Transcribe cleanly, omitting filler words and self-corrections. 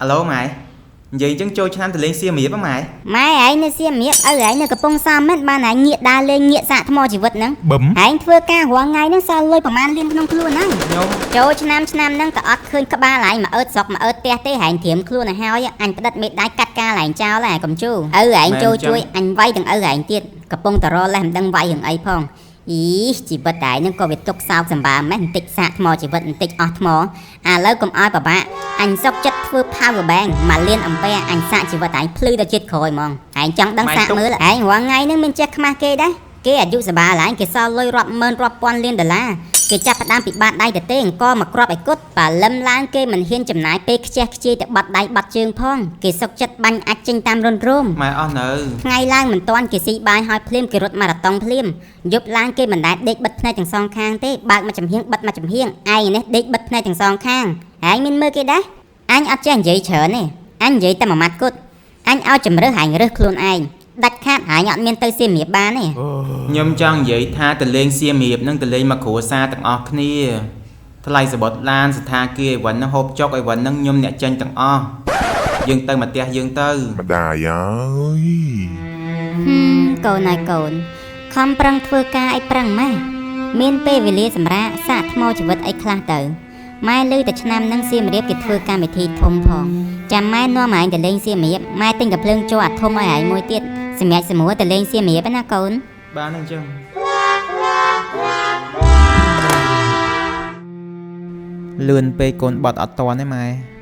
អាឡូម៉ែនិយាយអញ្ចឹងចូលឆ្នាំទៅលេងសៀមរាបហ៎ម៉ែ ម៉ែឯងនៅសៀមរាបឪឯងនៅកំពង់សោមមែនបានឯងងាកដើរលេងងាកសាកថ្មជីវិតហ្នឹង បឹម ឯងធ្វើការរាល់ថ្ងៃហ្នឹងសល់លុយប្រហែលលានក្នុងខ្លួនហ្នឹង ខ្ញុំ ចូលឆ្នាំឆ្នាំហ្នឹងក៏អត់ឃើញក្បាលឯងមកអើតស្រុកមកអើតផ្ទះទេឯងត្រៀមខ្លួនឲ្យហើយអញផ្ដិតមេដៃកាត់ការឯងចោលហើយកុំជូឪឯងចូលជួយអញវាយទាំងឪឯងទៀតកំពុងតរលេះមិនដឹងវាយរឿងអីផងអីជីវិតតែហ្នឹងក៏វាទុកសោកសម្បើមម៉េះបន្តិចសាកថ្មជីវិតបន្តិចអស់ថ្មឥឡូវកុំឲ្យពិបាកអញសុកចិត្តធ្វើ power bank មកលៀនអំពែអញសាកជីវិតឯងភ្លឺដល់ជាតិក្រោយហ្មងឯងចង់ដឹងសាកមើលឯងរាល់ថ្ងៃហ្នឹងមានចេះខ្មាស់គេដែរគេអាយុសបាឡើងគេសល់លុយរាប់ម៉ឺនរាប់ពាន់លានដុល្លារគេចាប់ផ្ដើមពីបាតដៃទៅទេអង្គមកគ្រាប់ឲ្យគត់ប៉ាលឹមឡើងគេមិនហ៊ានចំណាយពេលខ្ជះខ្ជាយទៅបាត់ដៃបាត់ជើងផងគេសុកចិត្តបាញ់អាចចេញតាមរុនរោម ម៉ែអស់នៅ ថ្ងៃឡើងមិនទាន់គេស៊ីបាយហើយភ្លាមគេរត់ម៉ារ៉ាតុងភ្លាមយប់ឡើងគេមិនដែលដេកបិទភ្នែកទាំងសងខាងទេបើកមកចំហៀងបិទមកចំហៀងឯងនេះដេកបិទភ្នែកទាំងសងខាងឯងមានមើលគេដែរអញអត់ចេះនិយាយច្រើនទេអញនិយាយតែមួយម៉ាត់គត់អញឲ្យជំរើសឯងរើសខ្លួនឯងដាច់ខាតឯងអត់មានទៅសៀមរាបបានទេ ខ្ញុំចង់និយាយថាទៅលេងសៀមរាបនឹងទៅលេងមកគ្រួសារទាំងអស់គ្នាថ្លៃសបុតឡានសថាគារអីវ៉ាន់ហ្នឹងហូបចុកអីវ៉ាន់ហ្នឹងខ្ញុំអ្នកចេញទាំងអស់យើងទៅមកផ្ទះយើងទៅ ម្ដាយអើយ ហឹមកូនហើយកូនខំប្រឹងធ្វើការអីប្រឹងម៉េះមានពេលវេលាសម្រាប់សាកថ្មជីវិតអីខ្លះទៅម៉ែឮតែឆ្នាំហ្នឹងសៀមរាបគេធ្វើកម្មវិធីធំផងចាំម៉ែនាំឯងទៅលេងសៀមរាបម៉ែទិញកាភ្លើងជ័រអាធំឲ្យឯងមួយទៀតសម្រាប់សម្រួលទៅលេងសៀមរាបណាកូន បានអញ្ចឹងលឿនពេកកូនបត់អត់តន់ទេម៉ែ